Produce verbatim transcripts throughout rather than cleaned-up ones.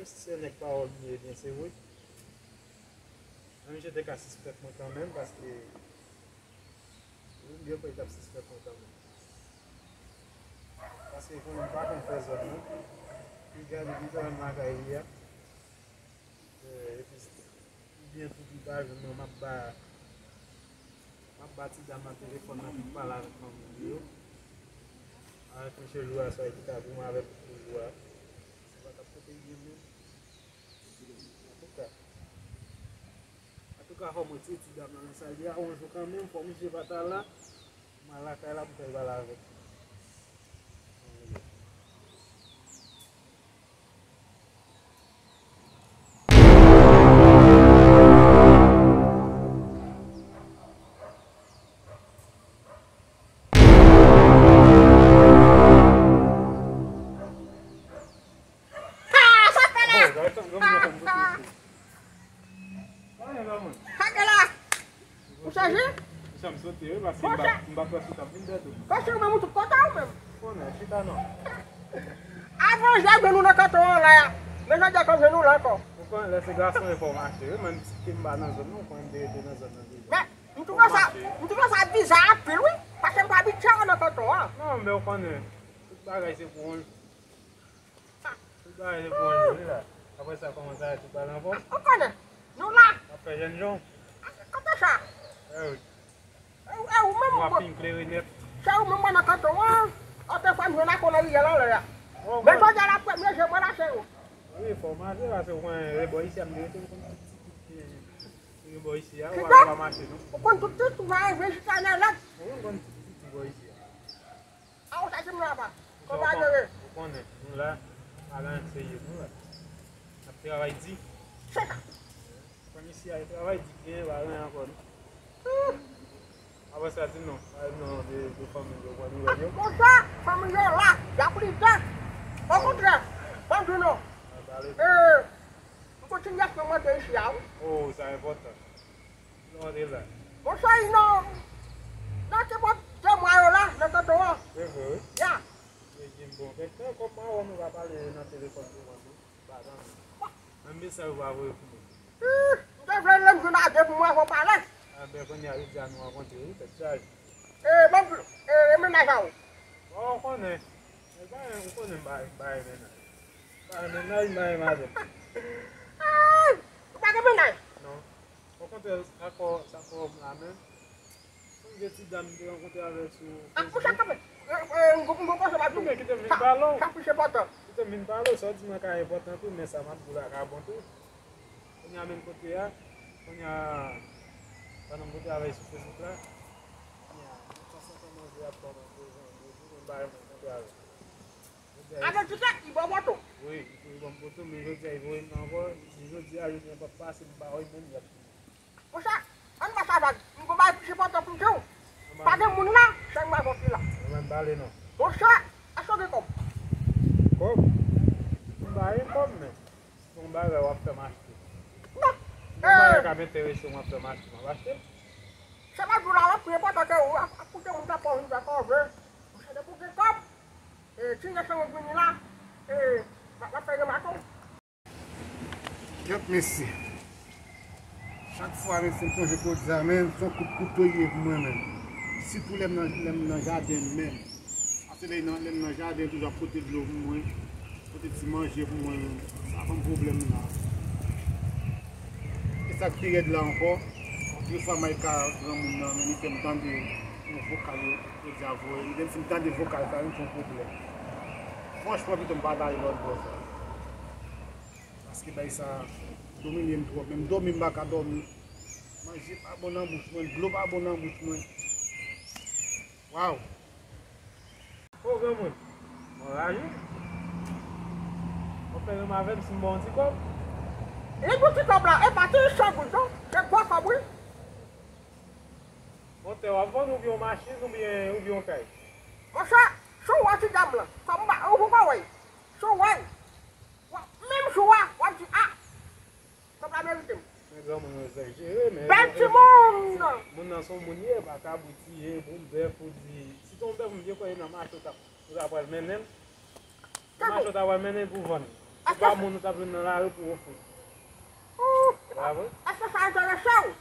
Si se nèg pawòl li ye, ebyen se vre. Men misye te ka sispèk mwen kanmenm, paske, wi, m byen kwè li t ap sispèk mwen kanmenm. Paske konnen m pa konn fè zòn nan. Piga li gentan menm lakay li a. Eh, epi, oubyen tou pi ta, jwenn mwen, m ap ba, m ap ba ti dam nan telefòn nan pou l pale avèk fanmi li yo. Avèk mesye jou a, sa ki ta goumen avèk pou jou a. Se pa t ap pote l byen menm. Antouka, antouka, fò mwen tire ti dam nan nan sa l ye a yon jou kanmenm, fò misye pa ta la. M al lakay la pou fè l pale avèk li. Sa fè la! Sa gen la! Ou chaje? Sa m sote, wi, paske m pa, m pa kwè si w t ap vin dèyè tou. Paske ou menm ou tout kòta ou menm. Konnen, chita non. Avan jwe nou nan kanton an la. Men jodi a k ap jwe nou la ankò. Ou konnen lè se gason e fò mache, wi, menm si ke m pa nan zòn nan, ou konnen m te rete nan zòn nan deja. Men, m twouve sa, m twouve sa biza anpil, wi, paske m pa abitye nan kanton an. Non, men ou konnen, tout bagay se pou yon Tout bagay se pou yon jou, wi, la. Apre sa, kòman sa ye, tout bagay anfòm? Ou konnen, nou la. W ap fè jènjan? Kote sa? E wi. E, e, ou menm, w ap fin klere nèt. Se ou menm mwen nan kanton an, an te fè m jwenn ak ou nan riyèl anlè a. Men jodi a la premye je mwen la se ou. Wi, fò w mache, paske w konnen, e bò isi a m te rete, m konn tout ti kout pye. E bò isi a, w pa mache, non. Ou konn tout ti, ou va rive jis a nan lòt. Wi, m konn tout ti bò isi a. A ou sa di m la pa. Kòman sa jere? Ou konnen, nou la, pa gen anyen serye, nou la. N ap travay di. Se sa. Fanmi isi a, travay di byen, pa gen anyen ankò, non. Apre sa, di m non, pa di m non de, de fanmi yo, pran nouvèl yo. Monchè, fanmi yo la, y ap lite. Okontrè, ban m di w non. E, m kontinye ap mande isi a, wi. Oh, sa enpòtan. Monchè, non. Nan ti bò de mwa yo la, nan kanton an. Se vre, wi. Ya. Rejim bon. Kèk tan kòm mawon nou va pale nan telefòn souvan tou. Pa tann. Menm mesaj ou pa voye pou mwen. Ih, m te vle lè m jwenn a de pou mwen avè w pale. A ben, kounye a, jodi a nou rankontre, wi, tèt chaje. E, ban m di w, e, e mennaj a ou? Bon, ou konnen. E pa, ou konnen m pa, m pa gen mennaj. M pa gen mennaj, m pa gen madanm. Ay! Ou pa gen mennaj? Non. Okontrè, sa fè, sa fè m la menm. Yon vye ti dam m te rankontre avè l sou Facebook. A, pou sa k ap fèt? E, e, m gon, m gon konsèy m ap di w. Kite m vin pale w. Sa, sa plis enpòtan. Kite m vin pale w, sa w di mwen ka enpòtan tou, men sa m ap di w la ka bon tou. Kounye a menm kote a, kounye a, pandan m te travay sou Facebook la, kounye a, mwen panse kòman je ap ban mwen prezan, mwen di mwen ba mwen kontre avè l. Jodi a, avè l kite, li ba w poto. Wi, li ban m poto, men jodi a, li voye m nan ankò, si jodi a, jodi a, pa pase, m pa wè l menm, li ap Monchè, ann ba sa vag. M gon bagay plis enpòtan pou m di w. Pa gen moun la, se mwen avè w ki la. Mwen menm pale non. Monchè, èske w gen kòb? Kòb? M pa gen kòb, men si gon bagay w ap fè m achte. Non. Si gon bagay k ap enterese w, w ap fè m achte, m ap achte. Se pa di w la, w ap pi enpòtan ke ou, ap, ap koute moun k ap fè w vin fè kòve. Monchè, depi w gen kòb, e, ti nèg sa w vini la, e, w ap, w ap fè gen maton. Kèt mesye. Chak fwa mesye m sonje kote sa menm, se yon kout kouto ye pou mwen menm. Sitou lè m nan, lè m nan jaden menm. Paske lè nan, lè m nan jaden toujou ap pote dlo pou mwen, pote ti manje pou mwen menm. Sa ban m pwoblèm la. E sa k pi rèd la ankò, anpil fwa m al ka granmoun nan, men li fè m tande yon vokal yo, yo di a voye. Menm si m tande vokal sa, menm se yon pwoblèm. Franchman, pito m pa t ale lòt bò sa. Paske bay sa domine m twòp. Menm dòmi m pa ka dòmi. Manje pa bon nan bouch mwen, dlo pa bon nan bouch mwen. Waw! O granmoun, m anraje. W ap fè menm avè m si m ba w yon ti kòb? Li pou ti kòb la, e pa ti san goud non, se gwo kòb wi. Yon tè w ap vann oubyen yon machin oubyen, oubyen yon kay? Monchè, si w wè ti dam lan, kòm m pa, ou poko wè l. Si w wè l, w ap, menm jou a, w ap di, a, kòb la merite m. Men granmoun yo egzajere, men bèl timoun! Moun nan se yon moun ye, pa kabrit li ye, bon bèf ou di, si te yon bèf m byen kwè nan mache w t ap, ou ta pral mennen l. Nan mache w ta pral mennen l pou vann. Ou pa moun ou t ap jwenn nan lari pou ofri. Ou pa vre? Èske sa enterese w?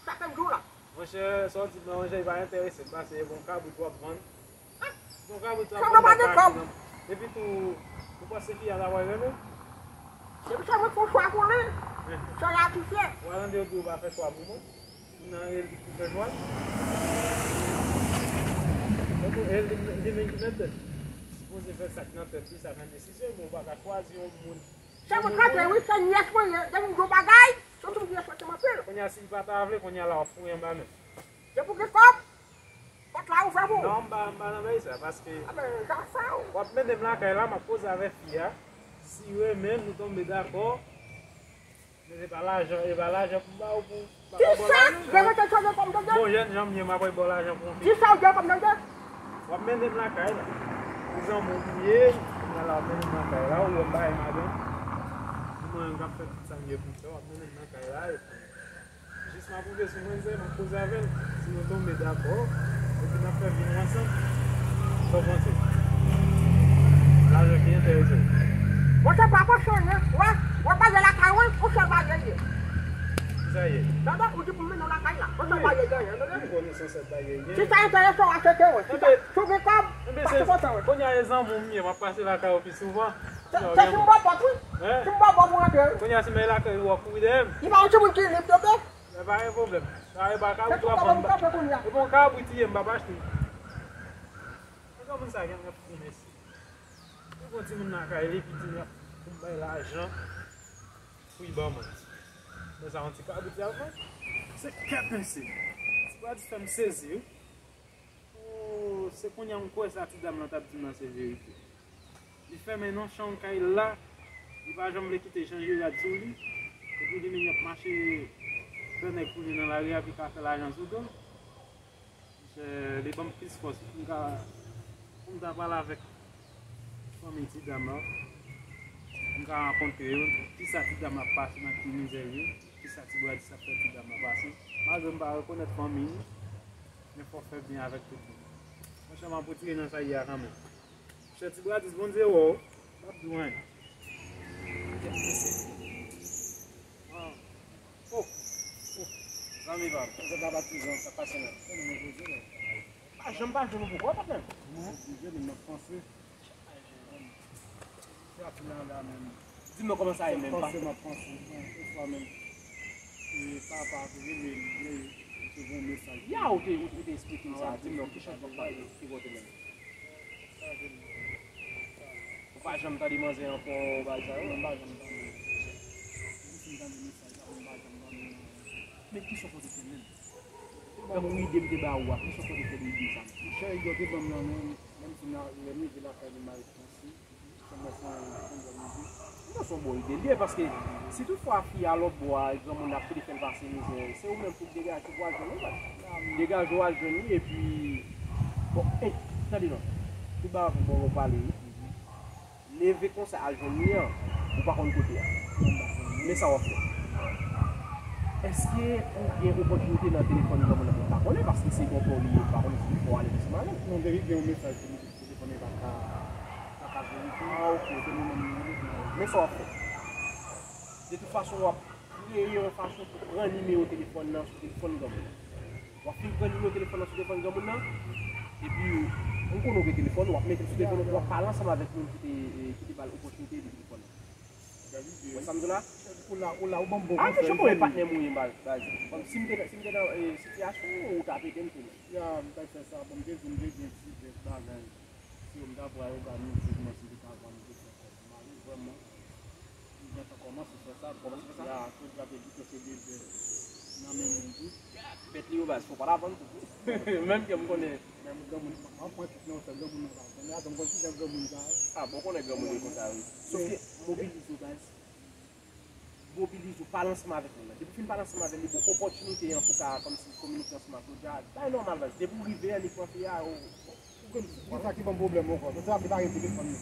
Sa ke m di w la. Monchè, sa w di m nan, monchè, li pa enterese m, paske e bon kabrit w ap vann. Bon, kabrit w ap vann nan kay nan. Epi tou, ou panse fi a ta pral renmen? Depi se mwen k fè chwa pou li, se ratifye. Ou al tande yo di w pa fè chwa pou mwen. Moun nan rele li pou fè chwa. Donk, e li, li menm ki mèt tèt. Sipoze fè sa k nan tèt li, sa k nan desizyon, men ou pa ka chwazi yon moun. Se mwen k rete, wi, se nyès mwen ye. Depi m di w bagay, se w ki di nyès mwen te manti l. Kounye a, si l pa ta vle, kounye a la, w ap foure anba men. Depi w gen kòb, pòt la ouvè pou ou. Non, m pa, m pa nan bagay sa, paske w ap mennen m lakay la, m ap koze avèk fi a. Si renmen, nou tonbe dakò. Men se pa lajan, e pa lajan pou m ba ou pou m pa ka ba w lajan. Kisa? Bon, jèn jan m ye, m ap ba w lajan pou yon fi. Kisa w gen kòm tande? W ap mennen m lakay la. Ou zanmi m ye, kounye a la w ap mennen m lakay la, ou wè m pa gen madanm. Ou mwen menm k ap fè tout sa m ye pou m fè, w ap mennen m lakay la, epi jis m ap rive sou mwen, se m ap koze avè l. Si nou tonbe dakò, epi n ap fè vi nou ansanm. Sa w panse? Lajan ki enterese w? Monchè, pa panse anyen. Wè, wè bagay lakay ou, ou sèl bagay ye. Kisa ye? Tande, ou di pou m mennen w lakay la. Ou sèl bagay genyen, tande. M konnen se yon sèl bagay genyen. Si sa enterese w, achte teren. Si w gen kòb, pase kontan, wi. Kounye a e zanmi w m ye, m ap pase lakay ou pi souvan. Se, se si m ba w pòt, wi. Si m ba w pòt, ou rantre, wi. Kounye a si m al lakay ou, w ap kouri dèyè m. Li pa yon timoun ki lib, tande. Men pa gen pwoblèm. Sa e pa kabrit w ap vann. E bon, kabrit li ye, m p ap achte. Men granmoun sa gen anpil mesye. Li gon timoun lakay li, epi di l ap pou m bay lajan pou li ban mwen. Men sa yon ti kabrit li ap vann. Se kè pese. Ti bwa di fè m sezi, wi. Oh, se kounye a m kwè sa ti dam lan t ap di m nan se verite. Li fèmen nan chanm kay la, li pa janm vle kite chanje rad sou li. Epi li menm y ap mache fè nèg kouri nan lari a, epi ka fè lajan sou do l. Monchè, li ban m plis fòs pou m ka, pou m ta pale avèk fanmi ti dam la, pou m ka rankontre yo, kisa ti dam la ap pase, nan ki mizè l ye, kisa ti bwa di sa ap fè ti dam la pase. Malgre m pa rekonèt fanmi l, men fò w fè byen avèk tout moun. Monchè, m ap retire nan sa l ye a kanmenm. Monchè, ti bradis, Bondye wè w, m p ap di w anyen. Kèt mesye. Ah. Oh, oh. Zanmi pa m. Mwen te ka bat ti jan, sa pase la. Konnen mwen poze la. Pa janm pa jwenn ou poukò, patnè. Mwen oblije, men m ap panse. Di m non kòman sa ye menm, pa. Panse m ap panse, bon, oswa menm, e, papa te rele m, li te voye yon mesaj. Ya, ou te, ou te, ou te eksplike m sa, di m non, ki chanjman ki pote menm. Ou pa janm tande manzè ankò, bagay sa yo? Non, m pa janm tande. Jis m tande mesaj la, men m pa janm tande. Men ki sa w pote fè menm? Tankou ide m te ba ou a, ki sa w pote fè de ide sa? Monchè, yo te ban m nan men, menm si m la, lè m rive lakay li, m al panse. Sa mwen se yon bon ide. Non, se yon bon ide l ye, paske si toutfwa fi a lòtbò a, granmoun ap plede fè l pase mizè, se ou menm pou w degaje w al jwenn li, baz. Degaje w al jwenn li, epi, bon, eh, tande non. Tout bagay pou bon ou pale, wi. Leve konsa al jwenn li an, ou pa konn kote a. Men sa w ap fè. Èske ou gen opòtinite nan telefòn granmoun nan? Ou pa konnen, paske se tonton li ye, ou pa konnen si li fè w ale ansanm avè l. Non, depi gen yon mesaj sou li, telefòn nan pa ka, pa ka verifye. Ah, ok. Se li menm li rele. Men sa w ap fè. De tout fason, w ap kreye yon fason pou pran nimewo telefòn nan sou telefòn granmoun nan. W ap fin pran nimewo telefòn nan sou telefòn granmoun nan, epi, ou konnen w gen telefòn, w ap mete l sou telefòn, w ap pale ansanm avèk moun ki te, eh, ki te ba l opòtinite de telefòn nan. Ou wè sa m di w la? Ou la, ou la, ou ban m bon konsèy. Ah, men se mwen patnè m ou ye, baz. Bon, si m te, si m te nan, eh, sitiyasyon ou, ou t ap ede m tou. Ya, m t ap fè sa. Bon, m te di m te gen ti vès bagay. Si yo m ta pral òganize kòman si m te ka vann de fè kòb. M ale vrèman. M gentan kòmanse fè sa. Kòmanse fè sa? Ya, tout gade di ke se de vès nan men moun tou. Bèt li yo baz, fò pa ta vann tou. Menm ke m konnen. Men granmoun, m ap pran tout nan yon sèl, granmoun nan pa konnen. Atann, m konn ki jan granmoun sa ye. Ah, bon, konnen granmoun yo konsa, wi. Sòf ke mobilize w, baz. Mobilize w, pale ansanm avèk moun nan. Depi w fin pale ansanm avè l, li ba w opòtinite an pou ka kòmsi kominike ansanm ak Claudia. Bagay nòmal, baz. Depi w rive an, li pran fi a, ou, ou gen, ou gen sa ki ban m pwoblèm ankò. Mwen se ap degaje telefòn yo.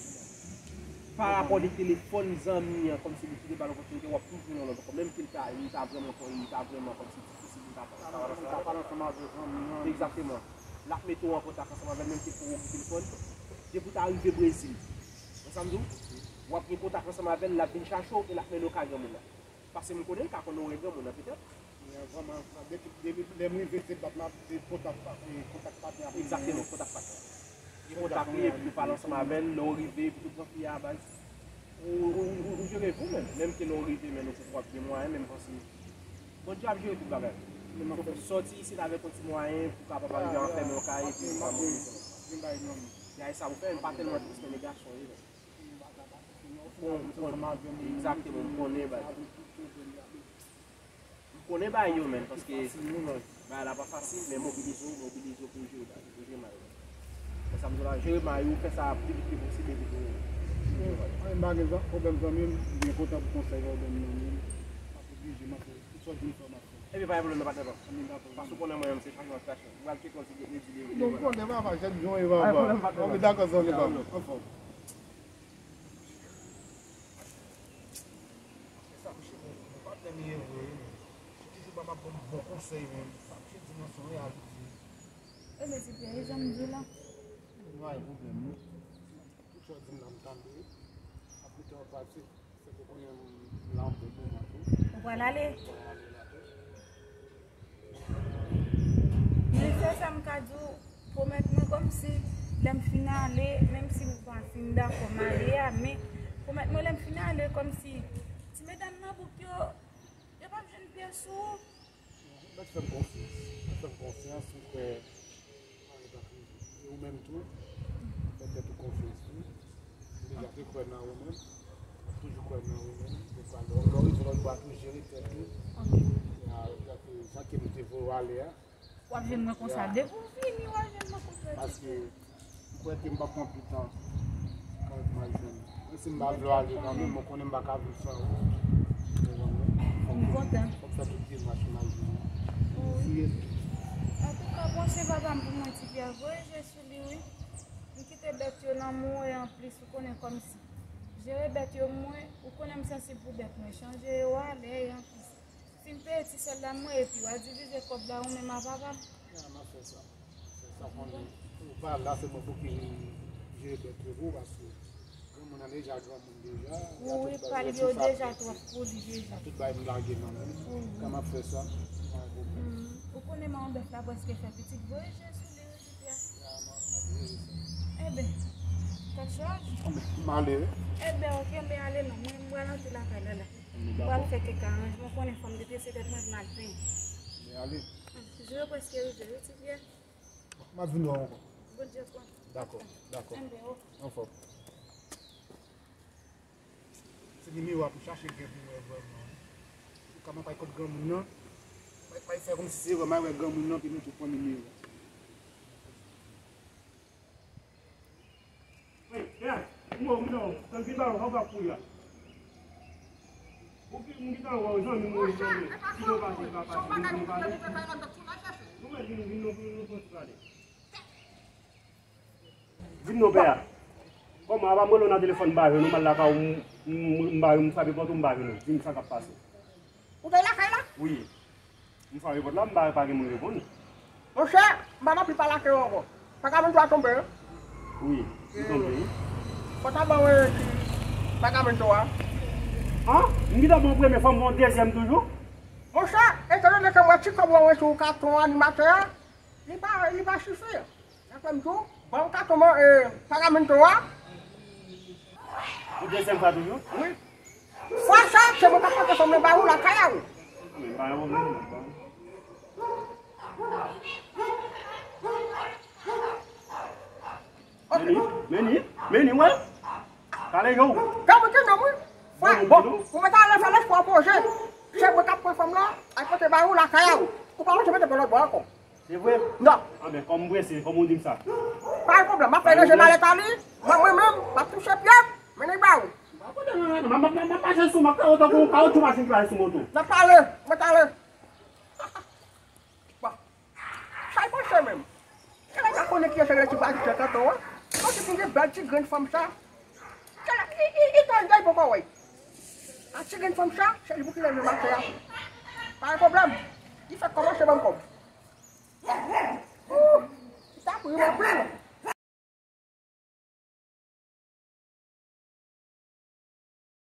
Pa rapò de telefòn zanmi an, kòmsi li kite ba l opòtinite, w ap toujou nan lòt ankò. Menm ke li ta, li ta vrèman, li ta vrèman kòmsi difisil pou l ta, ta pale ansanm avèk zanmi an. Egzakteman. L ap mete w an kontak ansanm avè l, menm ke pou w ouvri telefòn. Depi w ta rive Brezil. Wè sa m di w? W ap gen kontak ansanm avè l, l ap vin chache w e l ap mennen w kay granmoun nan. Paske m konnen l ka konn onore granmoun nan, petèt. Lè vrèman, depi, depi lè m rive, se bat m ap, se kontak pa, e, kontak patnè ap. Egzakteman, kontak patnè. Gen kontak li, epi nou pale ansanm avè l, lè w rive, epi tou pran fi a, baz. Ou, ou, ou, ou jere tou menm. Menm ke lè w rive, men nou se w ap gen mwayen, men m panse. Bondye ap jere tout bagay. Fòk ou sòti isit avèk yon ti mwayen pou kapab al anfèmen yon kay, epi ou pa mouri. Bagay sa ou fè, m pa tèlman tris, men nèg gason ye, men. Bon, m konnen, egzakteman, m konnen bagay. M konnen bagay yo, men, paske bagay la pa fasil, men mobilize w, mobilize w pou w jere bagay, pou w jere may ou. Men sa m di w la, jere may ou, fè sa pi vit ke posib, epi tou, jere may ou. Mwen pa gen pwoblèm, zanmi m, m byen kontan pou konsèy sa w ban m nan, men m ap oblije, m ap fè tout sa w di m fè, m ap fè. Epi pa gen pwoblèm nan, patnè pa. Paske w konnen mwen menm se chak jou ap chache. Ou pral tcheke yon ti grenn di li. Non, m konnen papa, jèn jan e papa. Ok, dakò, zanmi pa m. Anfòm. Sa m cheri, patnè m ye vre wi. Li toujou ban m ap ban m bon konsèy, men sa m cheri di mwen se yon reyalite. Ebyen, ti Pyè, e jan m di w la? Pa gen pwoblèm non. Tout sa w di m la m tande. Apre tan pase, se pou konnen m la an bon moman tou. Ou pral ale? Mwen pral ale la tou. Men sèl sa m ka di w, pwomèt mwen kòmsi lè m fin ale, menm si m pa fin dakò m ale a, men pwomèt mwen lè m fin ale, kòmsi ti medam nan bouk yo, yo p ap jwenn pyès sou ou. Mèt fè m konfyans, mèt fè m konfyans, m kwè mari p ap rive. E ou menm tou, fè tèt ou konfyans tou. M deja te kwè nan ou menm, m ap toujou kwè nan ou menm. Defwa lè w, lè w rive lòt bò a tou, jere tèt ou. Ya, gade jan ke m te voye w ale a. W ap jwenn mwen konsa. Ya. Depi w vini, w ap jwenn mwen konsa. Paske m kwè ke m p ap pran pli tan kanmenm pou m al jwenn ou. Menm si m pa vle w ale kanmenm, mwen konnen m pa ka viv san ou. Ou konprann mwen? Fòk m kontan. Fòk m fè tout demach pou m al jwenn ou. Wi. Antouka, panse papa m pou mwen, ti Pyè, voye je sou li, wi. M kite bèt yo nan mwen, e anplis, ou konnen kòmsi. Jere bèt yo mwen, ou konnen m sansib pou bèt mwen. Chanje yo a, lè e anplis. Si m peye ti sèl la mwen, epi w a divize kòb la ou menm a papa m. Ya, m ap fè sa. Fè sa konnen. Ou pa la, se mwen pou ki jere bèt yo pou ou, paske granmoun nan deja granmoun deja. Wi, pal yo deja twòp pou li deja. Tout bagay m lage nan men l. Wi. Kan m ap fè sa, pa gen pwoblèm. Ou konnen manman bèf la prèske fè pitit, voye je sou li, wi, ti Pyè. Ya, m ap, m ap jere sa. Enben, tèt chaje. M ale, wi. Enben, oke, m ale non. Mwen, m pral antre lakay la, la. M pral fè kèk aranjman, ou konnen fanm depi se tèt mwen, m al penyen. Men ale. Je yo prèske rive, wi, ti Pyè. M ap vin wè w ankò. Bondye pran. Dakò, dakò. Enben, oke. Anfòm. Se nimewo a pou chache gen pou wè vrèman. Ou ka mwen pa kot granmoun nan. Mwen pa fè kòmsi se vrèman wè granmoun nan, epi nou tou pran nimewo a. Wi, Pyè, m wè w, m wè w, tann vin ba w, w ap kouri a. Ou ki, m gentan wè w, zanmi m, ou zanmi. Si nou pase, nou pa pase, nou vin pale. Nou mèt vin, vin, nou, nou, nou, nou pale. Di m non, pè a. Kòman, apa m rele w nan telefòn, m pa jwenn ou, m al lakay ou, m, m, m pa, m frape pòt ou, m pa jwenn ou. Di m sa k ap pase. Ou te lakay la? Wi. M frape pòt la, m pa, pa gen moun reponn. Monchè, m pa nan pli pale ak yo ankò. Pakamento a tonbe, wi. Wi, li tonbe, wi. Fò ta ban mwen ti Pakamento a. An? M gentan ban w premye, fò m ban w dezyèm toujou? Monchè, etandone ke m wè ti kòb ou antre sou katon animatè a, li pa, li pa sifi. Daprè m tou, ban m katon, e, Pakamento a. Pou dezyèm fwa toujou? Wi. Fwa sa, se mwen k ap pote fanm nan ba ou lakay a ou. Men pa yon pwoblèm, non. Ok. Meni, meni, meni, wè. Kale yo. Gade mwen te nonm, wi. Fwa, bon, ou mèt ale fè lespwa poze. Se mwen k ap pran fanm nan, al pote ba ou lakay a ou. Ou pa mete mete bò lòt bò ankò. Se vre? Non. Anben, kòm m prese, kòm ou di m sa. Pa gen pwoblèm, m ap fè ranje malèt a li. Mwen, mwen menm, m ap touche pye m, mennen ba ou. M ap mache sou, m ap fè w tankou yon kawotchou machin ki pase sou moto. N ap pale, mwen t ale. Bon, sa l panse menm? Kè la ka konnen kiyès ki rele ti pastè kanton an? Bon, se pou gen bèl ti grenn fanm sa. Kè la, i, i, i, i, i poko wè. A ti grenn fanm sa, se li pou ki leve maten an. Pa gen pwoblèm. Li fèk kòmanse ban m kòb. Ooh, li t ap ri m anpil.